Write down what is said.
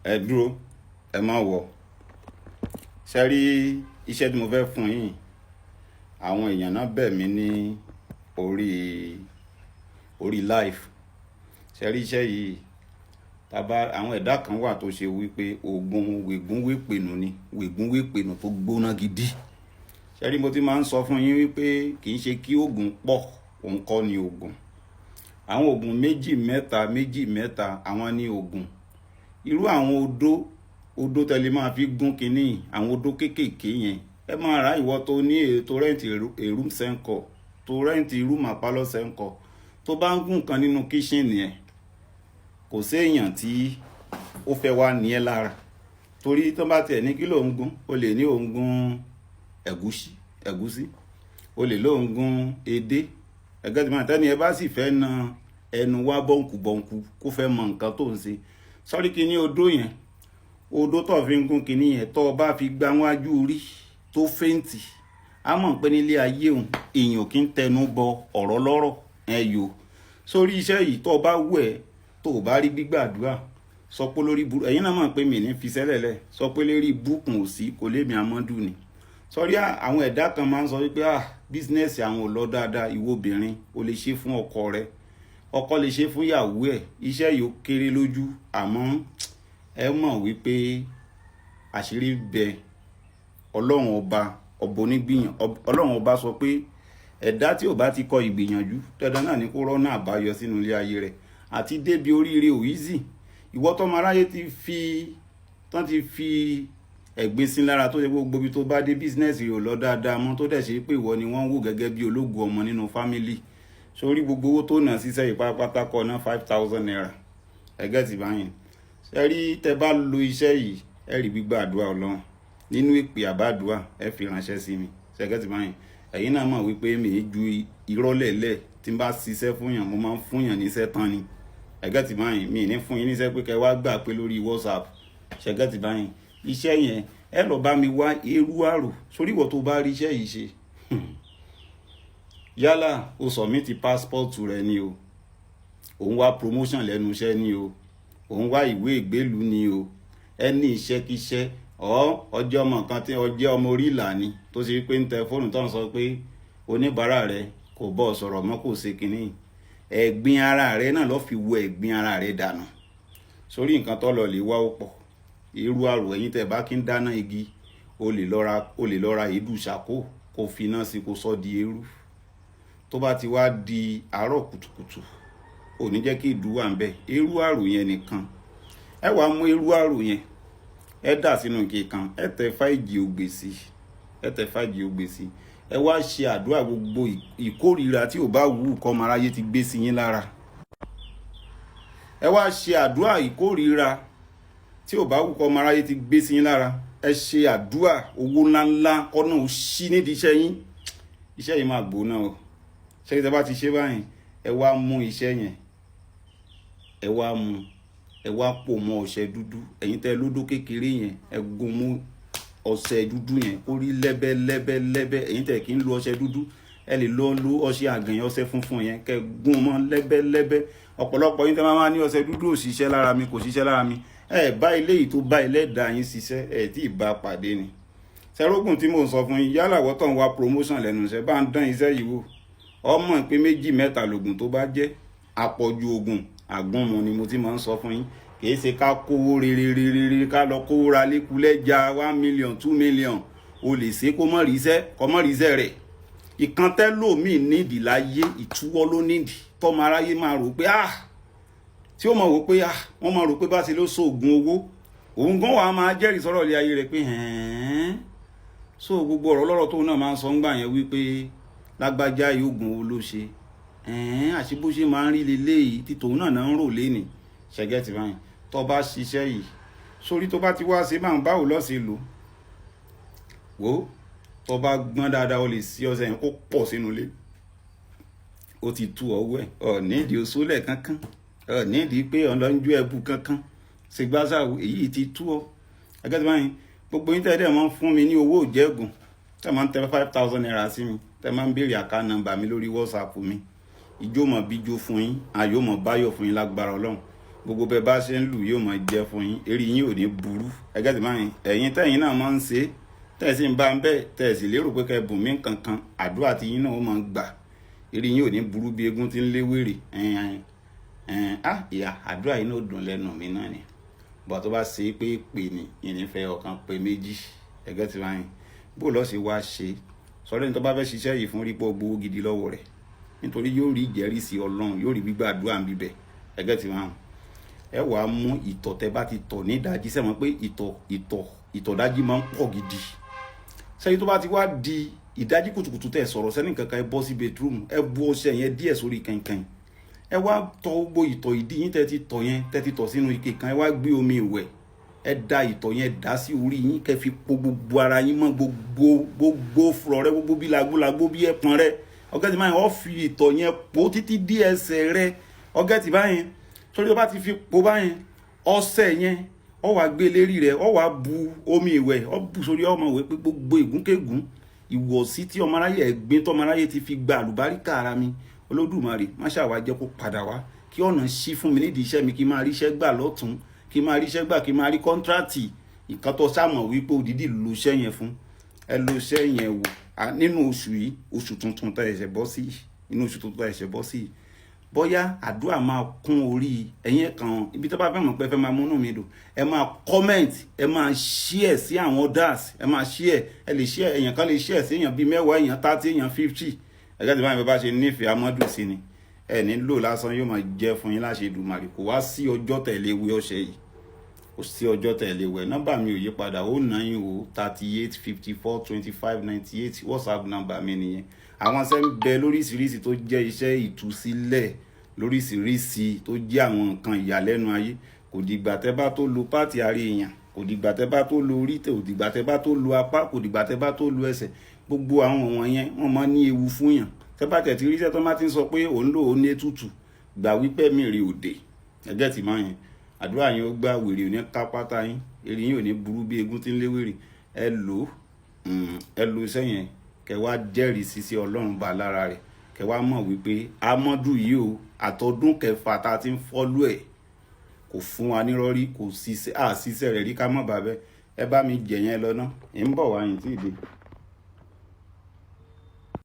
Ẹ dúró, ẹ má wọ̀. Ṣe rí iṣẹ́ tí mo fẹ́ fún yín? Àwọn èèyàn náà bẹ̀ mí ní orí live. Ṣe rí iṣẹ́ yìí? Tàbá àwọn ẹ̀dá kan wà tó ṣe wípé oògùn wègún wèpènù ni, wègún wèpènù tó gbóná gidi. Ṣe rí, mo ti máa ń sọ fún yín wípé kì í ṣe kí oògùn pọ̀, òun kọ́ ni oògùn. Àwọn oògùn méjì mẹ́ta, méjì mẹ́ta, àwọn ní oògùn. Irú àwọn odó, odó tẹ́lẹ̀ máa fi gún kínní, àwọn odó kéékèèké yẹn, ẹ máa ra. Ìwọ tó ní ètò rent a room sẹ́ńkọ̀, tó rent room and parlour sẹ́ńkọ̀, tó bá ń gún nǹkan nínú kitchen yẹn, kò séèyàn tí ó fẹ́ wá ní ẹ lára, torí tó bá tiẹ̀ ní kí ló ń gún, o lè ní òun gún ẹ̀gúsí, ẹ̀gúsí, o lè lóun gún edé. Ẹ̀gẹ́ tí máa tẹ́ni ẹ bá sì fẹ́ na ẹnu wá bọ̀ǹkù bọ̀ǹkù, kó fẹ́ mọ nǹkan tó ń ṣe. Sọ́rí, kíní odó yẹn, odó tó fi ń gún kíní yẹn, tó o bá fi gbá wájú rí tó faint, á mọ̀ pé nílé ayé òun, èèyàn kì í tẹnu bọ ọ̀rọ̀ lọ́rọ̀ ẹ yò. Sórí iṣẹ́ yìí, tó o bá wù ẹ́, tó o bá rí gbígbàdúrà, sọ pé lórí burú. Ẹ̀yin náà mọ̀ pé mi ní fi sẹ́lẹ̀ lẹ̀, sọ pé lérí búkùn ò sí kò lémi amọ́dù ni. Sọrí, àwọn ẹ̀dá kan máa ń sọ wípé, ah, business àwọn ò lọ dáadáa. Ìwọ obìnrin, o lè ṣe fún ọkọ rẹ, ọkọ lè ṣe fún ìyàwó ẹ̀. Iṣẹ́ yìí ó kéré lójú, àmọ́ ẹ mọ̀ wípé àṣírí bẹ. Ọlọ́run Ọba, Ọba onígbìyàn, Ọlọ́run Ọba sọ pé ẹ̀dá tí ò bá ti kọ ìgbìyànjú, dandan náà ni kó rọ́nà àbáyọ sínú ilé ayé rẹ̀ àti débi oríire ò easy. Ìwọ tọ́mọ aráyé ti fi tán, ti fi ẹ̀gbin sí lára, tó ṣe gbogbo ibi tó bá dé, business rẹ̀ ò lọ dáadáa mọ́, tó dẹ̀ ṣe pé ìwọ ni wọ́n ń wò gẹ́gẹ́ bí ológun ọmọ nínú family. Sórí gbogbo owó tó nà síṣẹ́ yìí pátápátá kọ́ ná ₦5,000. Ẹgẹ́ ti báyìí. Ṣe rí, tẹ bá lo iṣẹ́ yìí, ẹ rí gbígbà àdúrà Ọlọ́run nínú ìpè àbádùá, ẹ fi ránṣẹ́ sí mi. Ṣe get báyìí? Ẹ̀yin náà mọ̀ wípé mi ì ju irọ́ lẹ̀lẹ̀. Tí n bá ṣiṣẹ́ fún yàn, mo máa ń fún yàn níṣẹ́ tán ni. Ẹ get báyìí? Mi ì ní fún yín níṣẹ́ pé kẹ́ wá gbà pé lórí WhatsApp. Ṣe get báyìí? Iṣẹ́ yẹn, ẹ lọ bá mi wá eérú àrò. Sórí ìwọ tó bá rí iṣẹ́ yìí ṣe, yálà o submit passport rẹ ni o, òun wá promotion lẹ́nu iṣẹ́ ni o, òun wá ìwé ìgbélú ni o, ẹni iṣẹ́kíṣẹ́ ọ, ọjọ́ ọmọ kan tí ọjọ́ ọmọ orí ìlà ni, tó ṣe pé ń tẹ fóònù tó ń sọ pé oníbàárà rẹ kò bọ́ sọ̀rọ̀ mọ́, kò ṣe kínní, ẹ̀gbin ara rẹ náà lọ́ fi wo ẹ̀gbin ara rẹ dànù. Sórí nǹkan tó lọ lè wá, ó pọ̀. Irú àrò, ẹ̀yin tẹ́ bá kí ń dáná igi, o lè lọ ra èédú ṣàkó, kó fi iná sí, kó sọ di eérú. Tó bá ti wá di àárọ̀ kùtùkùtù, ò ní jẹ́ kí ìdú wà ń bẹ̀. Eérú àrò yẹn nìkan, ẹ wàá mú eérú àrò yẹn, ẹ dà sínú ike kan, ẹ tẹ fáìjì ògbè sí, ẹ tẹ fáìjì ògbè sí. Ẹ wá ṣe àdúrà gbogbo ìkórìíra tí ò bá wù kọ́ ọmọ aráyé ti gbé sí yín lára. Ẹ wá ṣe àdúrà ìkórìíra tí ò bá wù kọ́ ọmọ aráyé ti gbé sí yín lára. Ẹ ṣe àdúrà owó ńláńlá kọ́nà ò sí nídìí iṣẹ́ yín. Iṣẹ́ yìí máa gbóná o. Ṣé tẹ bá ti ṣe báyìí, ẹ wá mú iṣẹ́ yẹn, ẹ wá mú, ẹ wá pò mọ́ ọṣẹ dúdú. Ẹ̀yin tẹ́ lódó kékeré yẹn, ẹ gún mú ọṣẹ dúdú yẹn kó rí lẹ́bẹ́lẹ́bẹ́lẹ́bẹ́. Ẹ̀yin tẹ́ kí ń lo ọṣẹ dúdú, ẹ lè lọ lo ọṣẹ àgànyìn, ọṣẹ funfun yẹn, kẹ́ gún mọ́ lẹ́bẹ́lẹ́bẹ́. Ọ̀pọ̀lọpọ̀ yín tẹ́ máa ní ọṣẹ dúdú ò ṣiṣẹ́ lára mi, kò ṣiṣẹ́ lára mi, ẹ bá ilé yìí tó bá ẹlẹ́dàá yín ṣiṣẹ́, ẹ tí ì bá pàdé ni. Sẹ́rógùn tí mò ń sọ fún yín, yálà wọ́tọ̀ ń wá promotion lẹ́nu iṣẹ́, bá ń dán iṣẹ́ yìí wò, ọmọ pé méjì mẹ́ta lògùn tó bá jẹ́ àpọ̀jù oògùn àgúnmu ni. Mo ti máa ń sọ fún yín, kìí ṣe ká kówó rere rere, ká lọ kówó ra lẹ́kulẹ́ja 1 million, 2 million. O lè ṣe kó mọ̀ ríṣẹ́, kó mọ̀ ríṣẹ́ rẹ̀. Ìkan tẹ́lòmíì nídìí láyé, ìtúwọ́ ló nídìí, tọ́mọ aráyé máa rò pé, ah, tí ó mọ̀ wò pé, ah, wọ́n máa rò pé bá ṣe ló sóògùn owó. Òun gan wàá máa jẹ́rìí sọ̀rọ̀ ilé ayé rẹ̀ pé hẹ́n. So gbogbo ọ̀rọ̀ lọ́rọ̀ tóun náà máa ń sọ ń gbà yẹn wípé lágbájá yìí, oògùn owó ló ṣe ẹ̀ẹ́n, àṣé bó ṣe máa ń rí leléyìí tí tòun náà náà ń rò lénìí. Ṣé get báyìí? Tó bá ṣiṣẹ́ yìí sórí, tó bá ti wá ṣe máa ń báwo lọ́sẹ̀ lò wò, tó bá gbọ́n dáadáa, o lè sí ọṣẹ yẹn kó pọ̀ sínú ilé. Ó ti tú ọwọ́ ẹ̀, ọ̀ nídìí oṣólẹ̀ kankan, ọ̀ nídìí pé ọ̀n lọ ń jó ẹbu kankan ṣègbàsá. Èyí ti tú ọ. Ẹgẹ́ tí báyìí, gbogbo yín tẹ́lẹ̀ máa ń fún mi ní owó òjẹ́gùn, tẹ́ máa ń tẹ ₦5,000 sí mi, tẹ́ máa ń béèrè account number mi lórí WhatsApp mi, ìjó mọ̀ bíjó fún yín, ayọ̀ mọ̀ báyọ̀ fún yín lágbára Ọlọ́run. Gbogbo bẹ́ẹ̀ bá ṣe ń lù yóò máa jẹ́ fún yín, eré yín ò ní burú. Ẹgẹ́ tí máa ń ẹ̀yin tẹ́yin náà máa ń ṣe, tẹ̀sí ń bá ń bẹ́ẹ̀, tẹ̀sí lérò pé kẹ́ bùn mí kankan, àdúrà tí yín náà ó máa gbà. Eré yín ò ní burú bí eégún tí ń lé wèrè. Ẹ̀ẹ́n ẹ̀ẹ́n, ah, ìyá àdúrà yín náà dùn lẹ́nu mi náà ni. Bọ̀ tó bá ṣe pé pè ní ìnífẹ̀ẹ́ ọ̀kan pé méjì, ẹgẹ́ tí máa ń bó lọ́ọ́ ṣe wá ṣe sọ́dọ̀ ní tó bá fẹ́ ṣiṣẹ́ yìí fún rí pọ̀ gbowó gidi lọ́wọ́ rẹ̀, nítorí yóò rí ìjẹ́rìísí Ọlọ́run, yóò rí gbígbàdúrà ń bíbẹ̀. Ẹgẹ́ tí máa ń ẹ wàá mú ìtọ̀ tẹ bá ti tọ̀ ní ìdájí, sẹ́wọ̀n pé ìtọ̀ dájí máa ń pọ̀ gidi. Sẹ́yìn tó bá ti wá di ìdájí kùtùkùtù tẹ̀ sọ̀rọ̀ sẹ́ni kankan, ẹ bọ́ sí bedroom, ẹ bu ọṣẹ yẹn díẹ̀ sórí kankan, ẹ wá tọ̀ gbogbo ìtọ̀ ìdí yín tẹ́ ti tọ̀ yẹn, tẹ́ ti tọ̀ sínú ike kan. Ẹ wá gbé omi ìwẹ̀, ẹ da ìtọ̀ yẹn dá sí orí yín, kẹ́ fi po gbogbo ara yín mọ́, gbogbo fúrọ̀ rẹ, gbogbo bí lagbólagbó bí ẹpọn rẹ. Ọgẹ́tì báyìí, ọ fi ìtọ̀ yẹn po títí dí ẹsẹ̀ rẹ. Ọgẹ́tì báyìí, torí o bá ti fi po báyìí, ọṣẹ yẹn ọ wá gbé lérí rẹ, ọ wá bu omi ìwẹ̀, ọ bù sórí ọmọ ìwẹ̀ pé gbogbo ègúnkégún, ìwọ̀sí tí ọmọ aráyé ẹ̀gbin tọmọ aráyé ti fi gba àlùbáríkà ara mi, Olódùmarè má ṣàwá jẹ́ kó padà wá, kí ọ̀nà ṣí fún mi nídìí iṣẹ́ mi, kí n máa ríṣẹ́ gbà lọ́tún, kí n máa ríṣẹ́ gbà, kí n máa rí contract. Nǹkan tó sàmọ̀ wípé òdìdí lo iṣẹ́ yẹn fún, ẹ lo iṣẹ́ yẹn wò nínú oṣù yìí, oṣù tuntun tá ẹ̀ṣẹ̀ bọ́ sí, inú oṣù tuntun tá ẹ̀ṣẹ̀ bọ́ sí. Bóyá àdúrà máa kún orí ẹ̀yin kan. Ibi tó bá fẹ́ mọ̀ pé fẹ́ máa múnú mi dùn, ẹ máa comment, ẹ máa share sí àwọn others, ẹ máa share. Ẹ lè share, èèyàn kan lè share sí èèyàn bíi 10, èèyàn 30, èèyàn 50. Ẹ̀gẹ́ tí báyìí bá ṣe nífẹ̀ẹ́ amọ́dù sí ni ẹ ní lò lásán, yóò máa jẹ́ fún yín láṣẹ Èdùmàrè. Kò wá sí ọjọ́ tẹ̀lé wé ọṣẹ yìí, kò sí ọjọ́ tẹ̀lé wẹ̀. Nọ́mbà mi ò yí padà, 090 38 54 25 98, WhatsApp nọ́mbà mi nìyẹn. Àwọn iṣẹ́ ń bẹ lóríṣiríṣi tó jẹ́ iṣẹ́ ìtúsílẹ̀ lóríṣiríṣi, tó jẹ́ àwọn nǹkan ìyàlẹ́nu ayé. Kò dìgbà tẹ́ bá tó lo part ara èèyàn, kò dìgbà tẹ́ bá tó lo orí, kò dìgbà tẹ́ bá tó lo apá, kò dìgbà tẹ́ bá tó lo ẹsẹ̀. Gbogbo àwọn wọ̀nyẹn, wọ́n máa ní ewu fún yàn. Tẹ́ bá tẹ̀ tí ríṣẹ́ tó máa ti ń sọ pé òun lò ó ní ètùtù, gbà wípé mi rí òde ẹgẹ́ tì máa yẹn. Àdúrà yín ó gbà, wèrè ò ní ká pátá yín, eré yín ò ní burú bí eégún tí ń lé wèrè. Ẹ lò ó, ẹ lo iṣẹ́ yẹn, kẹ wá jẹ́rìí sí Ọlọ́run bá lára rẹ̀, kẹ wá mọ̀ wípé Amọ́dù yìí o, àtọdún kẹfà tá a ti ń fọ́lú ẹ̀, kò fún wa nírọ́rí, kò ṣiṣẹ́ àṣìṣe rẹ̀ rí. Ká mọ̀ bàbẹ́ ẹ bá mi jẹ̀ yẹn lọ ná, ń bọ̀ wá yín tí ì dé.